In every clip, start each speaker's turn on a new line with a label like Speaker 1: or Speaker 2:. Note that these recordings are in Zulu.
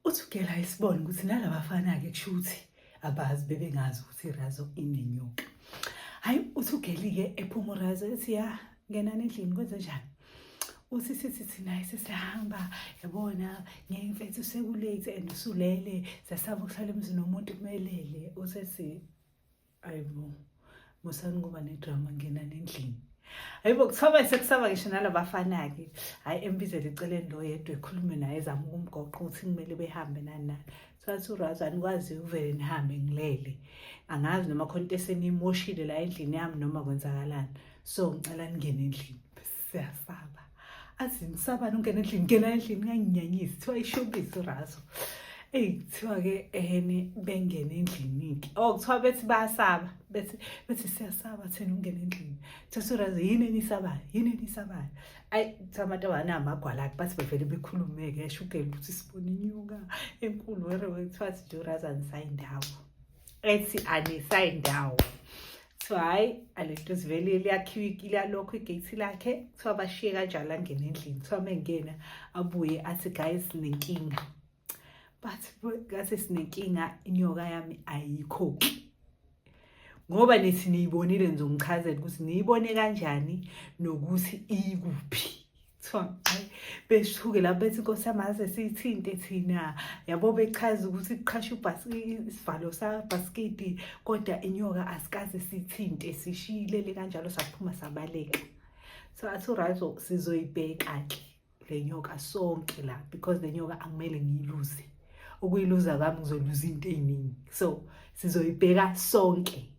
Speaker 1: Uthi ugela isibone ukuthi nalabafana-ke kusho ukuthi abazi, bebengazi ukuthi irazo inenyoka. Hhayi, uthi ugeli-ke ephuma urazo ethi, ya, ngenani endlini, kwenze njani? Uthi sithi thina sesihamba, yabona, ngeke mfethu, seku-late and usulele, siyasaba ukuhlala emzini womuntu kumelele. Usethi, ayibo, musani kuba nedrama, ngenani endlini. Hayibo, kuthiwa sekusaba ngisho nalabafana-ke. Hhayi, embizele eceleni lo yedwa, ekhulume naye, ezama ukumgoqa ukuthi kumele behambe, nani nani. Sathi urazo, anikwazi ukuvele nihambe ngilele, angazi noma khona into eseniyimoshile la endlini yami noma kwenzakalani, so ngicela ningene endlini. Siyasaba. Athi, nisabani ungena endlini? Ngena endlini, nganginyanyisi. Kuthiwa ishubise urazo. Eyi, kuthiwa-ke ehene bengene endlini-ke. Oh, kuthiwa bethi bayasaba, bethi siyasaba thina ungena endlini. Kuthiwa urazo, yini enisabayo, yini enisabayo? Ayi, kuthiwa amantombazane amagwala-ke, bathi bevele bekhulume-ke, esho ugela ukuthi sibone inyoka enkulu were. Kuthiwa athi nje urazo, anisayindawo, ethi anisayindawo. Kuthiwa hhayi, alento zivele liyakhiwa liyalokho igate lakhe. Kuthiwa bashiye kanjalo, angene endlini. Kuthiwa uma engena abuye athi, guys, sinenkinga. Bathi ngase sinenkinga, inyoka yami ayikho, ngoba nithi niyibonile, ngizongichazela ukuthi niyibone kanjani nokuthi ikuphi. Kuthiwa hayi, beshuke lapho bethi, inkosi yami, ase siyithinte thina, yabo, bechaza ukuthi kuqhasha isivalo sabhasikidi, kodwa inyoka asikaze siyithinte, sishiyilele kanjalo, saphuma sabaleka. So athi urazo, sizoyibheka-ke le nyoka sonke la, because le nyoka akumele ngiyiluze, ukuyiluza kwami ngizoluza into ey'ningi, so sizoyibheka sonke,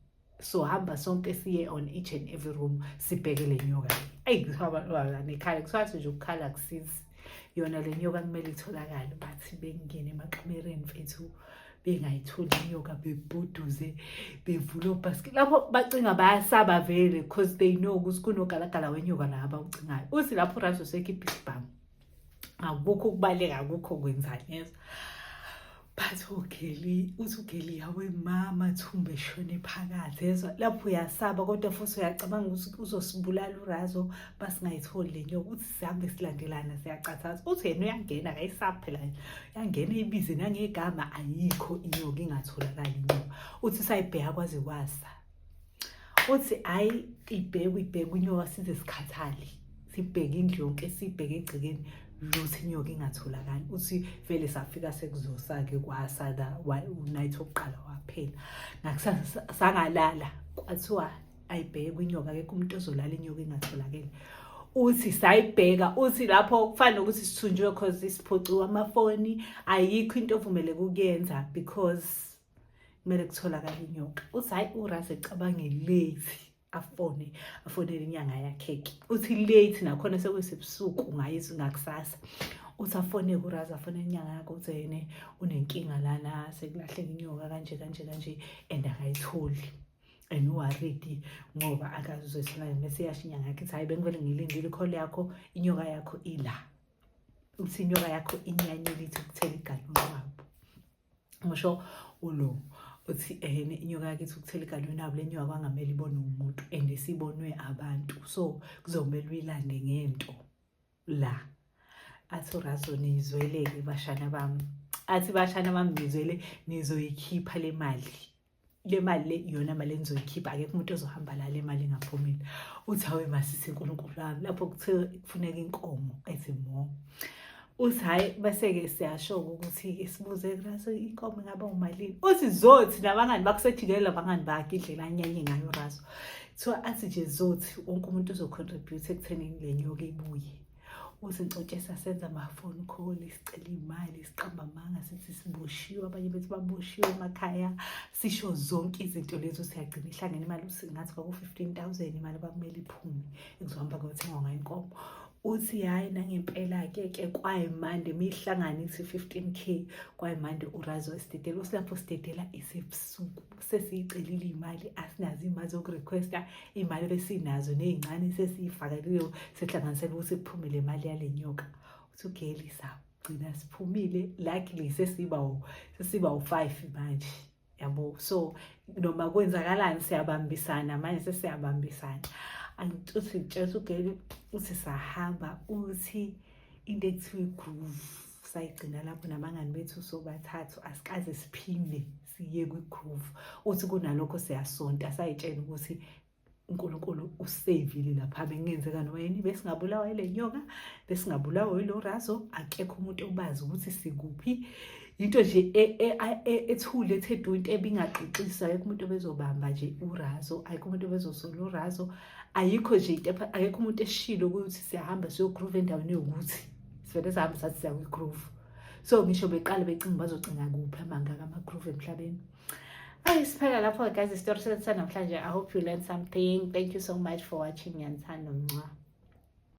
Speaker 1: so hamba sonke siye on each and every room, sibheke le nyoka. Eyi, kuthiwa nekhala, kuthiwa nje ukukhala akusizi, yona le nyoka kumele itholakale. Bathi bengene emakamereni mfethu, bengayitholi inyoka, bebhuduze, bevule obhasikiti lapho bacinga, bayasaba vele because they know ukuthi kunogalagala wenyoka la abawucingayo. Uthi lapho urazo sekhipha isibhamu, akukho ukubaleka, akukho kwenzani, yezwa. But ugeli, uthi ugeli, yawe mama, thumbe eshone phakathi, yezwa. Lapho uyasaba kodwa futhi uyacabanga ukuthi uzosibulala urazo basingayitholi le nyoka. Uthi sihambe silandelana, siyacathaza. Uthi yena uyangena, akayisabi phela, uyangena eyibize nangegama, ayikho inyoka, ingatholakali inyoka. Uthi sayibheka kwaze kwasa. Uthi hhayi, ibhekwe, ibhekwe inyoka size sikhathale, sibheke indlu yonke, sibheke egcekeni, lutho, inyoka ingatholakali. Uthi vele safika sekuzosa-ke, kwasa unight wokuqala waphela. Ngakusasa sangalala, kwathiwa ayibhekwe inyoka, akekho umuntu ozolala inyoka ingatholakele. Uthi sayibheka. Uthi lapho kufana nokuthi sithunjiwe, cause siphuciwe amafoni, ayikho into ovumeleke ukuyenza because kumele kutholakale inyoka. Uthi hhayi, uraze ecabange late, afone, afonele inyanga yakhe-ke. Uthi late nakhona, sekuyisebusuku ngayizwi ngakusasa. Uthi afone kuraza, afonele inyanga yakhe, uthi yena unenkinga lana, sekulahleka inyoka kanje kanje kanje and akayitholi and u-worried ngoba akazi uzoyithola. Mese yasho inyanga yakhe ithi, hhayi, bengivele ngilindile i-call yakho, inyoka yakho ila. Uthi inyoka yakho inyanyile, ithi ukuthela igaloni wabo. Ngisho ulo uthi ehene inyoka yakhe ithi ukuthela igaloni wabo, le nyoka kwangamele ibonwe umuntu and isibonwe abantu, so kuzomele uyilande ngento la. Athi urazo, niyizwele-ke bashana bami. Athi, bashana bami, nizwele, nizoyikhipha le mali, le mali le iyona mali enizoyikhipha, akekho umuntu ozohamba la le mali ingaphumile. Uthi, hawe masisi, uNkulunkulu wami, lapho kuthiwe kufuneka inkomo ethi mo. Uthi hhayi, bese-ke siyasho-ke ukuthi sibuze raso, inkomo ingaba umalini? Uthi zothi nabangani bakusejikele, abangani bakhe, indlela anyanye ngayo raso. Kuthiwa athi nje zothi wonke umuntu uzocontribute ekuthenini le nyoka ibuye. Uthi ncotshe sasenza ama-phone call, sicela iy'mali, siqamba amanga, sithi siboshiwe, abanye bethi baboshiwe emakhaya, sisho zonke izinto lezo, siyagcina ihlangene imali. Uthi ngathi kwaku-15,000 imali kwakumele iphume, ekuzohamba kuyothengwa ngayo inkomo. Uthi hhayi, nangempela-ke ke kwayimande mihlangane ithi 15K, kwayimande urazo esidedela. Uthi lapho sidedela isebusuku, sesiyicelile iy'mali, asinazo iy'mali zokurequesta, iy'mali besinazo ney'ncane sesiyifakeliwe, sehlanganisela ukuthi kuphume le mali yale nyoka. Uthi ugeli sagcina siphumile, luckily sesiba u-five manje, yabo, so noma kwenzakalani siyabambisana manje, sesiyabambisana. Uthi tshela ugeli, uthi sahamba, uthi into ekuthiwa i-groove. Sayigcina lapho nabangani bethu sobathathu, asikaze siphinde siye kwi-groove. Uthi kunalokho siyasonta, sayitshela ukuthi uNkulunkulu usevile lapha, bekungenzeka noma yini, besingabulawa yile nyoka, besingabulawa yilo razo, akekho umuntu obazi ukuthi sikuphi. Into nje ethule ethe du, into ebingaxoxisa, akekho umuntu obezobamba nje urazo, ayikho umuntu obezosola urazo, ayikho nje into, akekho umuntu eshilo ukuthi siyahamba siyogroove endaweni yokuthi sivele sahamba sathi siya kwi-groove. So ngisho beqale becinga, bazocinga kuphi amangaka ama-groove emhlabeni?
Speaker 2: Ayi, siphela lapho guys isitori sethu sanamhlanje. I hope you learned something. Thank you so much for watching. Ngiyanithanda, mncwa.